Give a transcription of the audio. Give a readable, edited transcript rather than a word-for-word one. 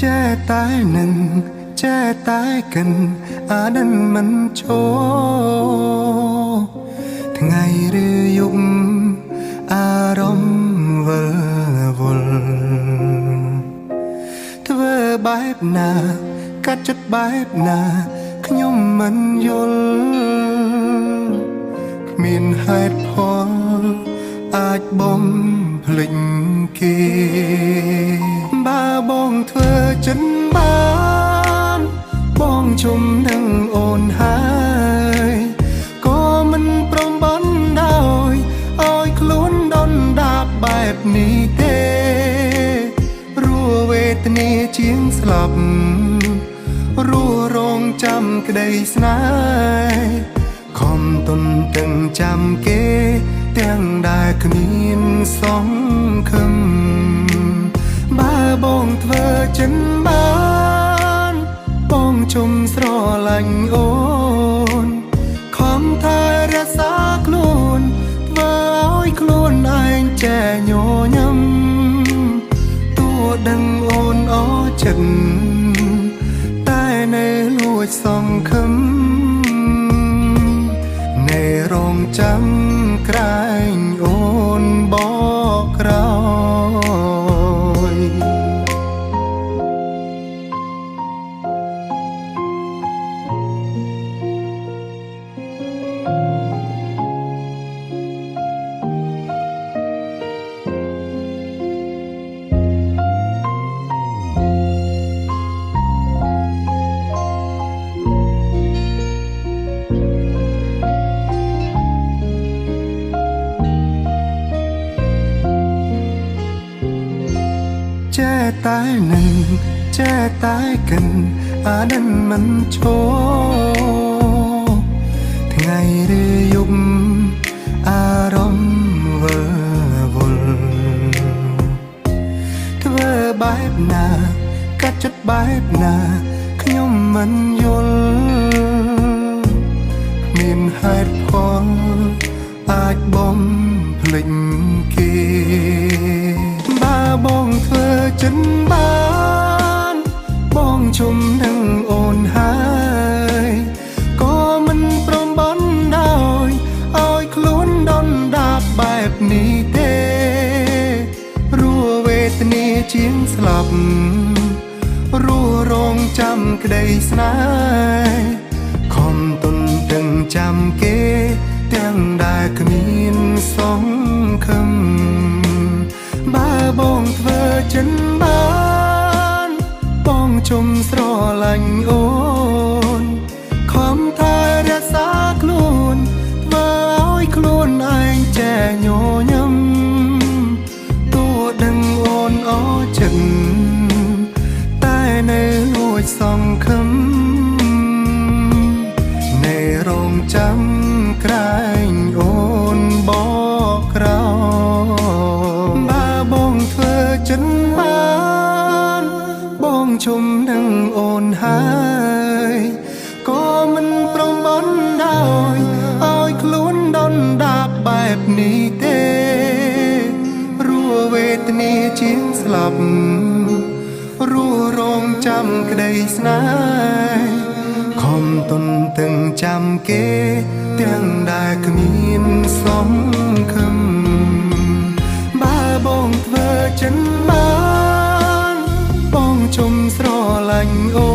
ចេះតែនឹងចេះតែកិនអាដិនមិនឈរថ្ងៃឬយប់អារម្មណ៍វិលវល់ធ្វើបែបណាកាត់ចិត្តបែបណាខ្ញុំមិនយល់គ្មានហេតុផលអាចបំភ្លេចគេបើបងធ្វើចិនបានបងជុំនឹងអូនហើយក៏មិនព្រមបណ្ដោយឲ្យខ្លួនដុនដាបបែបនេះទេរស់វេទនាជាងស្លាប់រស់រងចាំក្តីស្នេហ៍ខំទន្ទឹងចាំគេទាំងដែលគ្មានសង្ឃឹមបើបងធ្វើចិនបានបងជុំស្រឡាញ់អូនខំថែរក្សាខ្លួនធ្វើឲ្យខ្លួនឯងចេះញញឹមតួដឹងអូនអចិត្តតែនៅលួចសង្ឃឹមនៅរងចាំក្រែងអូនបកក្រោយចេះតែនឹងចេះតែកិនអាដិនមិនឈរថ្ងៃឬយប់អារម្មណ៍វិលវល់ធ្វើបែបណាកាត់ចិត្តបែបណាខ្ញុំមិនយល់គ្មានហេតុផលអាចបំភ្លេចគេបើបងធ្វើចិនបានបងជុំនឹងអូនហើយក៏មិនព្រមបណ្ដោយឲ្យខ្លួនដុនដាបបែបនេះទេរស់វេទនាជាងស្លាប់រស់រងចាំក្តីស្នេហ៍ខំទន្ទឹងចាំគេទាំងដែលគ្មានសង្ឃឹមបើបងធ្វើចិនបានបងជុំស្រឡាញ់អូនខំថែរក្សាខ្លួនធ្វើឲ្យខ្លួនឯងចេះញញឹមតួដឹងអូនអចិត្តតែនៅលួចសង្ឃឹមនៅរងចាំក្រែងអូនបកក្រោយបើបងធ្វើចិនបានបងជុំនឹងអូនហើយក៏មិនព្រមបណ្ដោយឲ្យខ្លួនដុនដាបបែបនេះទេរស់វេទនាជាងស្លាប់រស់រងចាំក្តីស្នេហ៍ខំទន្ទឹងចាំគេទាំងដែលគ្មានសង្ឃឹមបើបងធ្វើចិនបានបងជុំស្រឡាញ់អូ